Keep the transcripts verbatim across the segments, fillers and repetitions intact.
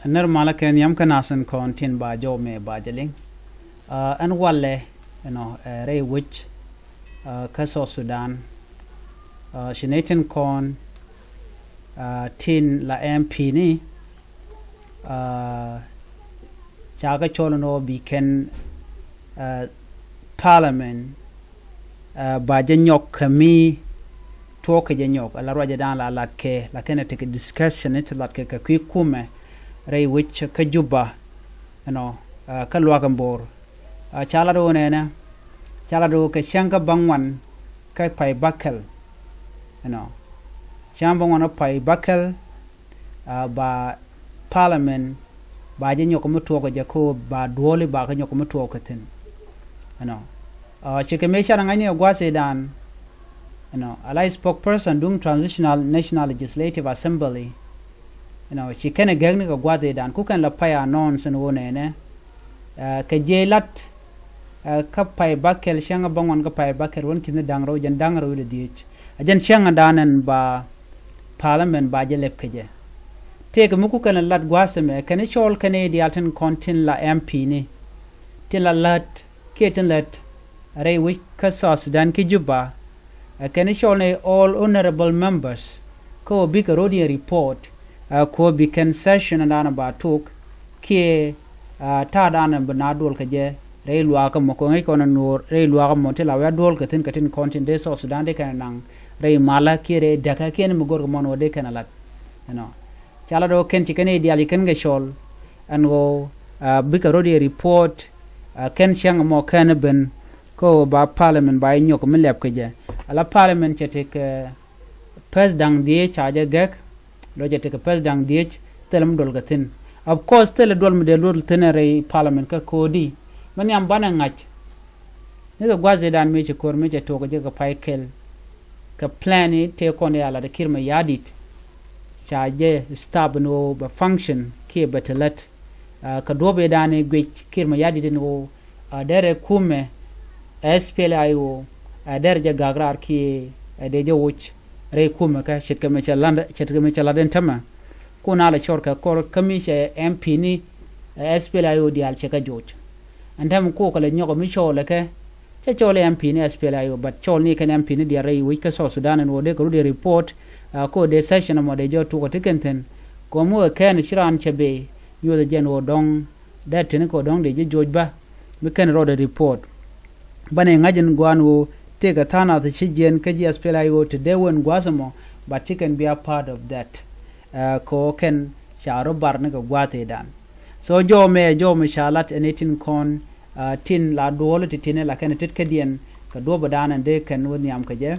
Nɛr malä kɛ nhiam kä nath tin kɔn tin ba jɔw mɛ ba jɛ liŋ. Ɛn walɛ, you know, rɛy wec kä South Sudan. Ci nɛy tin kɔn tin la M P ni ca kɛ cɔl ni wä bi kɛn parliament ba jɛ nyɔk kɛ mi tuɔɔk kɛ jɛ nyɔk ala ruacɛ dan la lat kɛ la kɛn a tekɛ discussion ni ti lat kɛ kɛ kui̱ kumɛ rɛy wec kä Juba, you know, kä luak in bo̱o̱r. Ca lat wä nɛnɛ ca lat wä kɛ cäŋ kä baŋ wan kä pay bakɛl, you know, cäŋ baŋ wan kä pay bakɛl. Ba parliament ba jɛ nyɔk mi tuɔɔk kɛ jɛ ko ba duɔli ba kɛ nyɔk mi tuɔɔk kɛ thin. Ɛnɔ ci kɛ mëë can ŋa̱cni kɛ gua̱thidan. Ɛnɔ ala spokesperson duŋ Transitional National Legislative Assembly. Ɛnɔ ci kɛn ɛ gɛkni kɛ gua̱thidan ku kɛn la pay announce ɛn ɣöö nɛnɛ kɛ jiɛc lat kä pay bakɛl cäŋ ɛ baŋ wan kä pay bakɛl wän ki̱ni da̱ŋ rɛw jɛn da̱ŋ rɛw ilɛ dhiec. A jɛn cäŋ ɛ da̱a̱n ɛn ba parliament ba jɛ lɛp kɛ jɛ. Tëëkɛ mi ku kɛn ɛ lat gua̱a̱th ɛmɛ kɛn i̱ cɔɔl kɛn i̱ diaal tin kɔn tin la M P ni tin la lät kiɛ tin lät rɛy wec kä South Sudan kä Juba. Ɛ kɛn i̱ cɔɔl ni all honorable members kä wä bikɛ ro̱d yɛn report ɛ kuɔ bi kɛn session ɛndan ba tok kiɛ ta̱a̱ dan bi na duɔl kɛ jɛ rɛy luakä mɔ kɛ ŋäc kɔn nuɔɔr rɛy luakä mɔ ti la wia duɔl kɛ thin kɛ tin kɔn tin dee South Sudan dee kɛn naŋ rɛy malä kiɛ rɛy däkä kiɛ ni mi go̱r kɛ mɔn wä dee kɛn a lat. Ɛnɔ ca lat wä kɛn ci kɛn i̱ diaal ci kɛn kɛ cɔl ɛn ɣöö bikɛ ro̱d yɛ report kɛn cäŋ mɔ kɛn ben kä ɣöö ba parliament ba i̱ nyɔk mi lɛp kɛ jɛ. Ala parliament cɛ tekɛ pɛth da̱ŋ dhieec ca jɛ gɛk. Lɔ cɛ tekɛ pɛth da̱ŋ dhieec thilɛ mi duɔl kɛ thin. Of course thilɛ duɔl mi dee duɔl thin rɛy parliament kä ko̱o̱di mi nhiam banɛ ŋa̱c. Ni kɛ gua̱thidan mi ci ko̱r mi cɛ tuɔk jɛ kɛ pay kɛl kɛ plan i̱ tëë kɔn i̱ a lat i̱ Kiir Mayardit ca jɛ stop ni ɣöö bɛ function kiɛ bɛ te lät. Kɛ duɔ̱p i̱ da̱a̱n i̱ guic Kiir Mayardit ni ɣöö a derɛ kumɛ S P L A I O a derɛ jɛ gak raar kiɛ a dee jɛ woc rɛy kumɛ kä ce̱tkɛ mi cɛ lat ɛn tämɛ. Kun a lɛ cɔr kɛ kɔr kä mi cɛ M P ni S P L A I O diaal cɛ kɛ joc. Ɛn tämɛ kukɛ lɛ nyɔk mi cɔɔlɛ kɛ cɛ cɔɔl M P ni S P L A I O but cɔɔl ni kɛn M P ni diaal rɛy wec kä South Sudan ɛn wä dee kɛ rut yɛ report. Ko dee session ɛmɔ dee jɛ tukɛ ti kɛn thi̱n kɔm wä kɛn ci raan cɛ bee nyuɔth jɛn wä dɔŋ. Dee tini kɛ wä dɔŋ dee jɛ joc bä mi kɛn rɔɔdɛ report. Banɛ ŋa̱c in gua̱a̱n ɣöö tëëkɛ tha̱a̱ŋ nath ci jiɛn kä ji̱ S P L A I O te dee wen gua̱a̱th ɛmɔ but ci kɛn be a part of that. Kɛ ɣöö kɛn ca rɔ bar ni kɛ gua̱a̱th ëëdan. So jɔw mɛ jɔw mɛ ca lat ɛn ɛ tin kɔn tin la duɔl ti tin la kɛn tit kädiɛn kɛ duɔpɛ dan ɛn dee kɛn wä nhiam kɛ jɛ.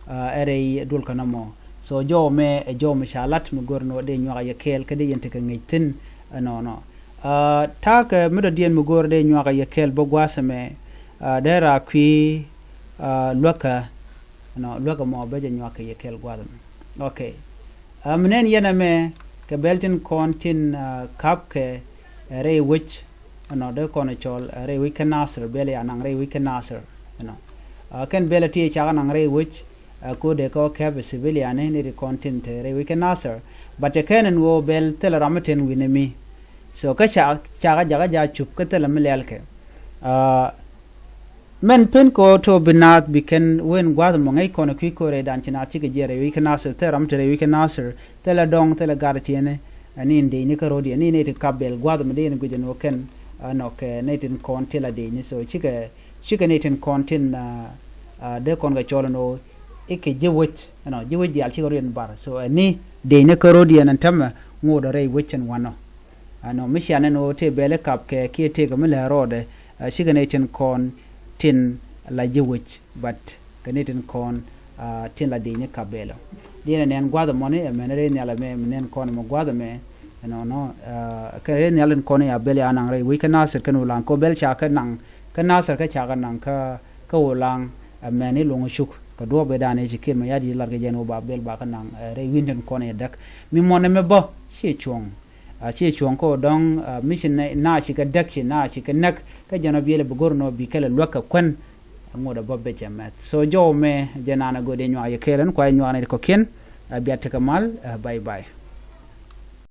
Ɛ rɛy duɔl kɛn ɛmɔ. So jɔw mɛ ɛ jɔw mɛ ca lat mi go̱r ni wä dee nyuak a yɛ kɛɛl kä dee yɛn ti kɛ ŋi̱c thi̱n. Ɛnɔnɔ ta̱a̱ kɛ mi dɔ̱diɛn mi go̱r dee nyuak a yɛ kɛɛl bä gua̱a̱th ɛmɛ. Dee ra kui̱ luäkä. Ɛnɔ luäkä mɔ bä jɛ nyuak kɛ yɛ kɛɛl gua̱a̱th ɛmɛ. Ok. Mi nɛn yɛn ɛmɛ kɛ bɛl tin kɔn tin ka̱p kɛ rɛy wec. Ɛnɔ dee kɔn cɔl rɛy wec kä Nasir bɛl ya naŋ rɛy wec kä Nasir. Ɛnɔ kɛn bɛl ti cakɛ naŋ rɛy wec. Ko dee kɛ wä kɛp civilian ni ti kɔn tin te rɛy wec kä Nasir. But cɛ kɛn ɛn wä bɛl thilɛ ram mi ten wi̱n ɛmi. So kä ca cakɛ jakä ja cup kä thilɛ mi lɛl kɛ. Mɛn pen kɛ ɣöö to̱ bi naath bi kɛn wen gua̱a̱th mɔ ŋäc kɔn ɛ kui̱ ko̱r rɛydan ci naath cikɛ jiɛɛr rɛy wi̱c kä Nasir thilɛ ram te rɛy wi̱c kä Nasir thilɛ dɔŋ thilɛ gat tiɛnɛ. Ɛn in dec ni kä ro̱d yɛn ni nɛy tin kap bɛl gua̱a̱th mɔ dee yɛn guic ɛn ɣöö kɛn nɔk kɛ nɛy tin kɔn ti la dec ni so cikɛ cikɛ nɛy tin kɔn tin dee kɔn kɛ cɔl ɛn ɣöö ikɛ ji̱ wec ɛnɔ ji̱ wec diaal cikɛ ro̱d yɛn bar so ɛn ni dec ni kä ro̱d yɛn ɛn tämɛ ŋot ɛ rɛy wec ɛn wanɔ. Ɛnɔ mi cian ɛn ɣöö tëë bɛl ikap kɛ kiɛ tëëkɛ mi lɛ rɔɔdɛ cikɛ nɛy tin kɔn tin la ji̱ wec but kɛ nɛy tin kɔn tin la dec ni kap bɛlɔ. Diɛn ɛ nɛn gua̱th ɛmɔni ɛmɛn rɛy nhial ɛmɛ mi nɛn kɔn ɛmɛ gua̱th ɛmɛ. Ɛnɔnɔ kɛ rɛy nhial in kɔn ya bɛl ya naŋ rɛy wec kä Nasir kɛn wulaŋ kɛ bɛl ca kɛ naŋ kä Nasir kä ca kɛ naŋ kä kä wulaŋ. Ɛmɛn iluɔ̱ŋ cuk kɛ duɔ̱ɔ̱p ëëdan ëë ci Kiir Mayardit lat kɛ jɛn wä ba bɛl ba kɛ naŋ rɛy wi̱n tin kɔn yɛ däk. Mi mɔn ɛmɛ bä ciɛ cuɔ̱ŋ. A ciɛ cuɔ̱ŋ kä wä dɔ̱ŋ mi ci na ci kɛ däk ci na ci kɛ näk kä jɛn wä biɛl bi go̱r nɔ bi kɛl ɛ luäk kɛ kuän. Ŋot ɛ bä bec ɛmɛth so jɔw mɛ jɛ naan ɛ go̱r dee nyuak yɛ kɛɛl ɛn kuay nyuak ni kɔ̱kiɛn. A biat tekɛ mal. Bye bye.